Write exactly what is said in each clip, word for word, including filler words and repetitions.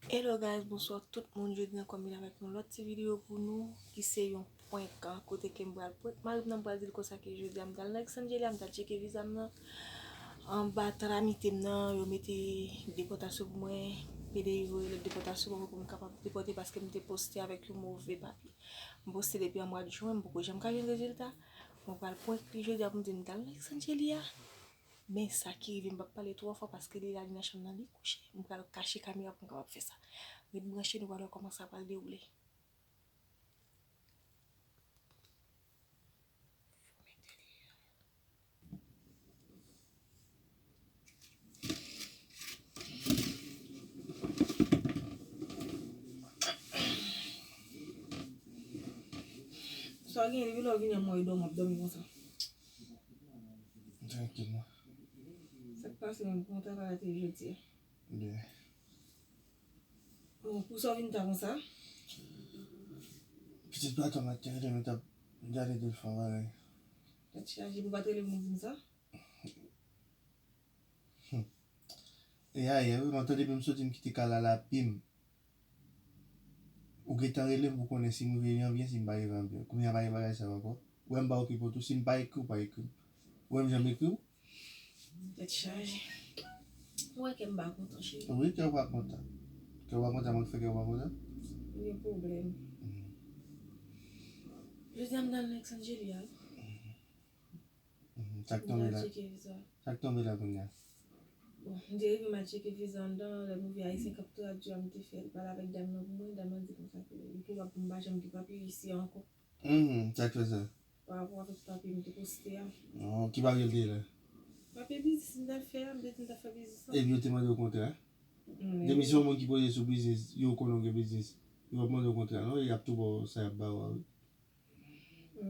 Hello guys, bonswa tout moun. Jodi a m vin avèk yon lòt ti videyo pou nou ki se yon prank, kote ke m pral prank mari m nan, m pral di l konsa ke jodi a m t al nan Exangeli a, m t al tcheke viza m nan. Anba tramite m nan, yo mete depòtasyon pou mwen, P D I voye lèt depòtasyon pou mwen pou m kapab depòte paske m te poste avèk yon move papye. M poste depi an mwa jen, m poko janm ka jwenn rezilta. Mwen pral prank li jodi a pou m di l m t al nan Exangeli a. Men sa ki rive, m p ap pale twò fò paske li la, li nan chanm nan, li kouche. M pral kache kamera pou m kapab fè sa. Ret branche, nou pral wè kòman sa pral dewoule. Sa w gen, depi lè w vini an mwen, w dòmi, w ap dòmi konsa. Trankil, non. Sa k pase menm, kòman travay la te ye jodi a? Byen. Bon, pou sa w vin ta konsa? Pitit patwon m la te rele m, li t ap gade telefòn bagay. Tèt chaje, pou pa t rele m, di m sa? Hmm. E ayè, wi, mwen tande depi m soti, m kite kay la, l ap pi m. Ou gentan rele m pou konnen si m rive an byen, si m pa rive an byen. Kounye a pa gen bagay sa yo ankò. Ou wè m pa okipe w tou, si m pa ekri w, pa ekri m. Ou wè m janm ekri w? Tèt chaje. Ou wè kè m pa kontan, cheri. Wi, kè w pa kontan. Kè w pa kontan, mwen k fè kè w pa kontan? Ou gen pwoblèm. Mhm. Jodi a m t al nan Exangeli a. Mhm. Mhm. Sa k tonbe la? Sa k tonbe la kounye a? Bon, m te rive m al tcheke viza anndan, lè move ayisyen k ap tradui a m te fè, li pale avèk dam nan pou mwen, dam nan di konsa ke li pwobab pou m pa janm gen papye isi a ankò. Mhm, sa k fè sa? Pa rapò avèk papye m te poste a. Oh, ki papye l te ye la? Papye biznis m t al fè a, m te di m t al fè biznis la. Epi yo te mande w kontra? Mm. Depi se yon moun ki poze sou biznis, yo konnen w gen biznis, yo p ap mande w kontra non, y ap tou ba w sa y ap ba w a, wi.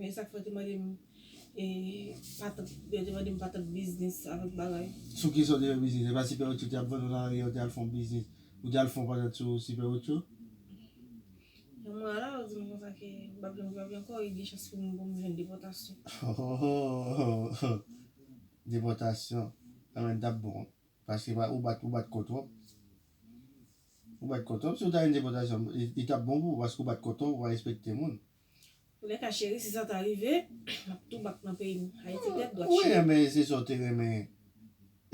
Men sa k fè yo te mande m, e, patant, yo te mande m patant biznis avèk bagay. Sou kisa w te fè biznis? E pa Super Ocho te ap vann ou nan lari a, ou te al fè yon biznis, ou te al fè yon patant sou Super Ocho? Jan mwen la, yo di m konsa ke m p ap janm gen papye ankò, e gen chans pou m, pou m jwenn depòtasyon. Depòtasyon. Anben, t ap bon. Paske pa, ou bat, ou bat kò twòp. Ou bat kò twòp, si w ta jwenn depòtasyon, li, li t ap bon pou ou, paske ou bat kò twòp, ou pa respekte moun. Toulèka, cheri, si sa ta rive, m ap tou bak nan peyi m. Ayiti tèt dwat, cheri. Ou renmen, se sa w te renmen.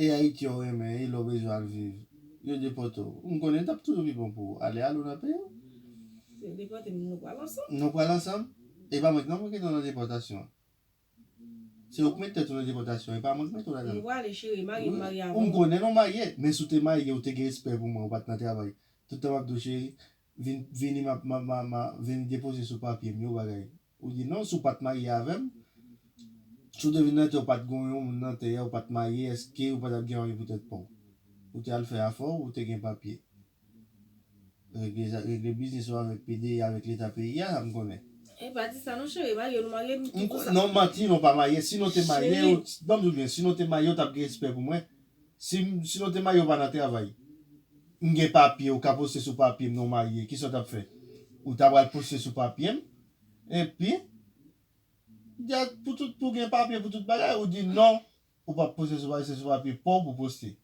E Ayiti w renmen, e la w bezwen al viv. Yo depòte w. M konnen t ap toujou pi bon pou ou. Ale, ale w nan peyi w. Si yo depòte m, nou pral ansanm. Nou pral ansanm. E pa mwen k nan mete w nan depòtasyon. Se ou k met tèt ou nan depòtasyon, e pa mwen k mete w ladan l. Nou prale, cheri, marye m marye avè w. Ou m konnen nou marye, men si w te marye, ou te gen respè pou mwen, ou pa t nan travay. Tout tan m ap di w, cheri, vin, vini, m ap, m ap, m ap, m ap, vin depoze sou papye m yo, bagay. Ou di non, si w pa t marye avè m, si w te vin nan tè, ou pa t gen yon moun nan tè a, ou pa t marye, èske ou pa t ap gen yon papye pou tèt pa w? Ou te al fè afè w, ou te gen papye. Regle, regle biznis ou avèk P D I, avèk leta peyi a, sa m konnen. E pa di sa non, cheri, marye nou marye, m tou sa. Non, manti, nou pa marye. Si nou te marye, ban m di w byen, si nou te marye, ou t ap gen respè pou mwen. Si, si nou te marye, ou pa nan travay. M gen papye, ou ka poste sou papye m, nou marye. Kisa w t ap fè? Ou ta pral poste sou papye m? Epi, pou tout, pou gen papye, pou tout bagay, ou di non. Ou p ap poste sou papye, se sou papye pa w pou poste.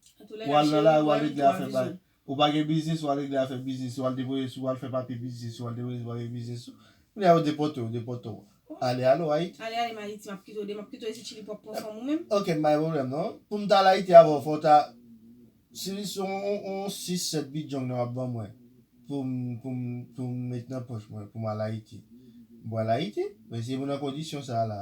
Ou al nan lari, ou al regle afè pa. Ou pa gen biznis, ou al regle afè biznis, ou al depoze sou, ou al fè papye biznis, ou al depoze sou papye biznis ou. Kounye a yo depòte w, yo depòte w. Ale, ale w Ayiti. Ale, ale m Ayiti, m ap kite w de, m ap kite w isit Chili pou w ap pran fanm ou menm. Ok, m pa gen pwoblèm non. Pou m ta al Ayiti avè w, fò w ta, si se yon, yon, yon sis, sèt bidjong nan w ap ban mwen. Pou m, pou m, pou m met nan pòch mwen, pou m al Ayiti. M pral Ayiti, men se pou nan kondisyon sa a la.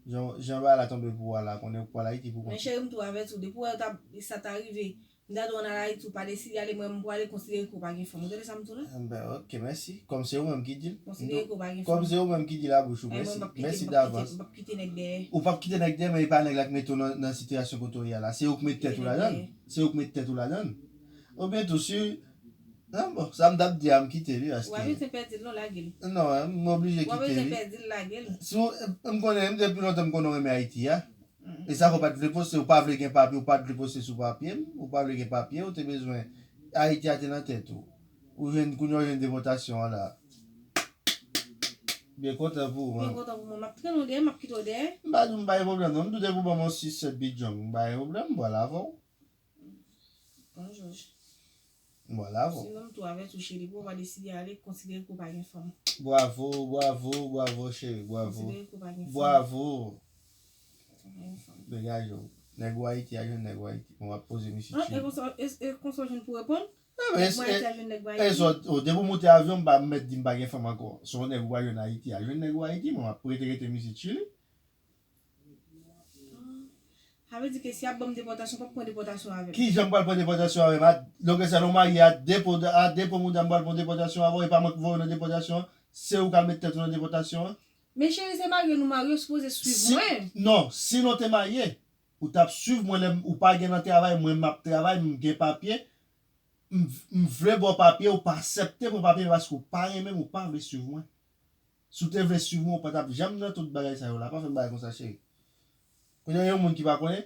Jan, jan bagay la tonbe pou w la, konnen ou pral Ayiti pou kont ou. Men cheri, m tou avèti w, depi w wè sa ta rive, m ta di w ann al Ayiti, ou pa deside ale, mwen, m pwale, konsidere ke w pa gen fanm. Ou tande sa m di w la? Enben, ok, mèsi. Kòm se ou menm ki di l. Konsidere ke w pa gen fanm. Kòm se ou menm ki di l a bouch ou, mèsi. Mèsi davans. M p ap kite nèg dèyè. Ou p ap kite nèg dèyè, men e pa nèg la k mete w nan, nan sitiyasyon kote w ye a la. Se ou k met tèt ou ladan l. Se ou k met tèt ou ladan l. Oubyen tou, si Ah, bon, sa m t ap di a, m kite li, paske. W pa bezwen pèdi l non, lage l. Non, m oblije kite li. W pa bezwen pèdi l, lage l. Si w, m konnen, m depi lontan m konnen w renmen Ayiti a. E sa fè w pa t vle poste, ou pa vle gen papye, ou pa t vle poste sou papye m, ou pa vle gen papye, ou te bezwen, Ayiti a te nan tèt ou. Ou jwenn, kounye a w jwenn depòtasyon an la. Byen kontan pou ou, man. Byen kontan pou mwen. M ap trennen w dèyè, m ap kite w dèyè. M pa di w m pa gen pwoblèm, non. M tou depi w ban m yon sis, sèt bidjong, m pa gen pwoblèm, m pral avè w. Bon, Jòj. Vwala, bon. Sinon, m tou avèk ou, cheri, pou w pa deside ale, konsidere ke w pa gen fanm. Bravo, bravo, bravo, cheri, bravo. Konsidere ke w pa gen fanm. Bravo. Ou pa gen fanm. Degaje w. Nèg ou Ayiti a jwenn nèg ou Ayiti. Bon, w ap poze misye chili. E konsa, e, e konsa w jwenn pou reponn? Nèg mwen Ayiti a jwenn nèg mwen Ayiti. E sot, o, depi w monte avyon, m pa mèt di m pa gen fanm ankò. Se yon nèg ou pa jwenn Ayiti a jwenn nèg ou Ayiti, mwen m ap rete rete m isit chili. Sa vle di ke si y ap ban m depòtasyon, w p ap pran depòtasyon avè m? Kijan m pral pran depòtasyon avè m? A, donk, sa nou marye a depo, a depo moun sa m pral pran depòtasyon avè w, e pa mwen k voye w nan depòtasyon an, se ou k al met tèt ou nan depòtasyon an. Men cheri, se marye nou marye, ou sipoze swiv mwen. Non, si nou te marye, ou t ap swiv mwen lè m, ou pa gen nan travay, mwen m ap travay, m gen papye, m, m vle ba w papye, ou pa aksepte pran papye paske ou pa renmen m, ou pa vle swiv mwen. Si w te vle swiv mwen, ou pa t ap janm nan tout bagay sa yo la. Pa fè m bagay konsa, cheri. Kounye a, yon moun ki pa konnen,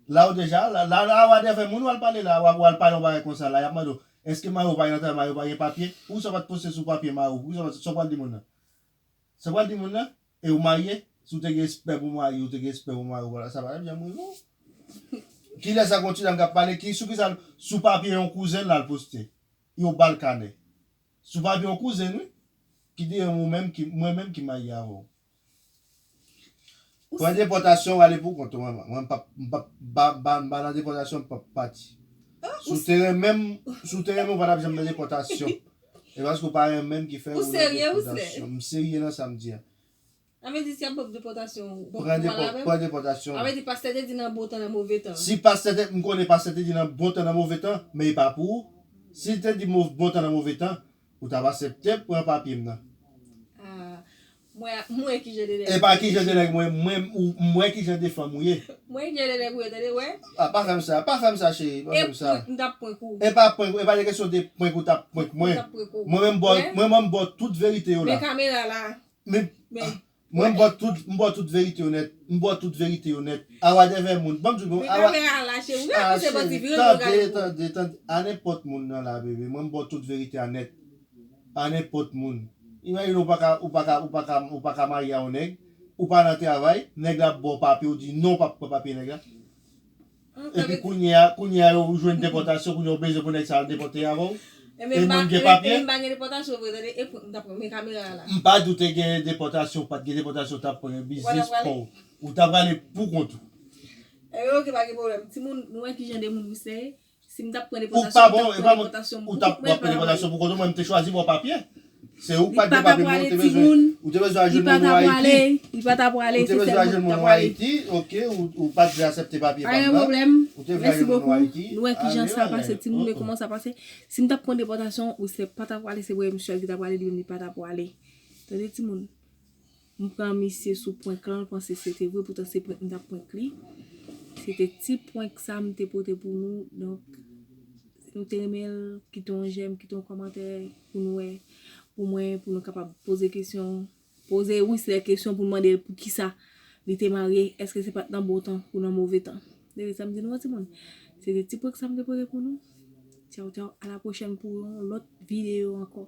la ou deja, la, la, la, w a devè moun, w al pale la, w a, w al pale yon bagay konsa la, y ap mande w, èske mari w pa gen nan travay, mari w pa gen papye? Poukisa w pa t poste sou papye mari w? Poukisa w pa t, sa w pral di moun nan? Sa w pral di moun nan? E ou marye? Si w te gen respè pou mari w, ou te gen respè pou mari w, sa pa t ap janm rive w. Kilè sa gon ti dam k ap pale, ki, sou kisa, sou papye yon kouzen l al poste? Yo ba l kanè. Sou papye yon kouzen, wi. Ki di ou menm ki, mwen menm ki marye avè w. Pran depòtasyon, w ale pou kont ou, manman. Mwen, m p ap, m p ap, ba, ba, m pa nan depòtasyon, m p ap pati. Si w te renmen m, si w te renmen m, ou pa t ap janm nan depòtasyon. E paske w pa renmen m ki fè ou nan depòtasyon. M serye nan sa m di a. Sa vle di si y ap ban m depòtasyon, ou p ap pran depò-, pran depòtasyon. Sa vle di pastè te di nan bon tan, nan move tan. Si pastè te, m konnen pastè te di nan bon tan, nan move tan, men e pa pou ou. Si l te di mo-, bon tan, nan move tan, ou t ap aksepte pran papye m nan. Ah, mwen, mwen ki jan de nèg. E pa ki jan de nèg mwen, mwen, ou, mwen ki jan de fanm ou ye. Mwen ki jan de nèg ou ye, tande, wè. Ah, pa fè m sa, pa fè m sa, cheri, pa fè m sa. E m t ap pran kou. E pa pran kou, e pa de kesyon de pran kou, t ap pran kou mwen. Ou t ap pran kou. Mwen menm, bò, mwen menm, bò tout verite yo la. Men kamera la. Men, men, ah, mwen, m ba w tout, m ba w tout verite yo nèt. M ba w tout verite yo nèt. A whatever moun. Ban m di w, bon, men a wa-, kamera a lache, ou ka pouse bò ti vire, yo gade pou ou. Tande, tande, tande. A nenpòt moun nan la, bebe. Mwen, m ba w tout verite a nèt. A nenpòt moun. Imajine w pa ka, ou pa ka, ou pa ka, ou pa ka marye a yon nèg. Ou pa nan travay. Nèg la ba w papye, ou di non, w p ap pran papye nèg la. Epi kounye a, kounye a, yo jwenn depòtasyon, kounye a, yo bezwen pou nèg sa al depòte avè w. E moun gen papye. E m pa gen depòtasyon vre, tande, e pou, m t ap pran men kamera a la. M pa di w te gen depòtasyon, ou pa t gen depòtasyon, w t ap pran yon biznis pa w. Ou t ap prale pou kont ou. E ok, pa gen pwoblèm. Timoun, nou wè ki jan de moun misye ye. Si m t ap pran depòtasyon, m t ap pran depòtasyon pou kont mwen, m pa t ap prale. Ou t ap pran depòtasyon pou kont ou, mwen, m te chwazi ba w papye. Se ou k pa t gen papye, men ou te bezwen, ou te bezwen al jwenn moun ou Ayiti. Li pa t ap prale, li pa t ap prale, se sèl mwen ki t ap prale. Ou te bezwen al jwenn moun ou Ayiti, ok, ou, ou pa t vle aksepte papye pa m nan. Pa gen pwoblèm. Ou te vle al jwenn moun ou Ayiti. Nou wè kijan sa pase, timoun, men kòman sa pase. Si m t ap pran depòtasyon, ou se pa t ap prale, se vrè misye ki t ap prale, li menm li pa t ap prale. Tande timoun. M pran misye sou prank lan, l panse se te vre, poutan se prank m t ap prank li. Se te ti prank sa m te pote pou nou, donk, si nou te renmen l, kite yon jèm, kite yon kòmantè pou nou wè, pou mwen, pou nou kapab poze kesyon, poze, wi, se kesyon pou n mande l poukisa li te marye, èske se pa t nan bon tan ou nan move tan. Tande sa m di nou an, timoun. Se te ti prank sa m te pote pou nou. Tchaw, tchaw, a la pwochèn pou yon lòt videyo ankò.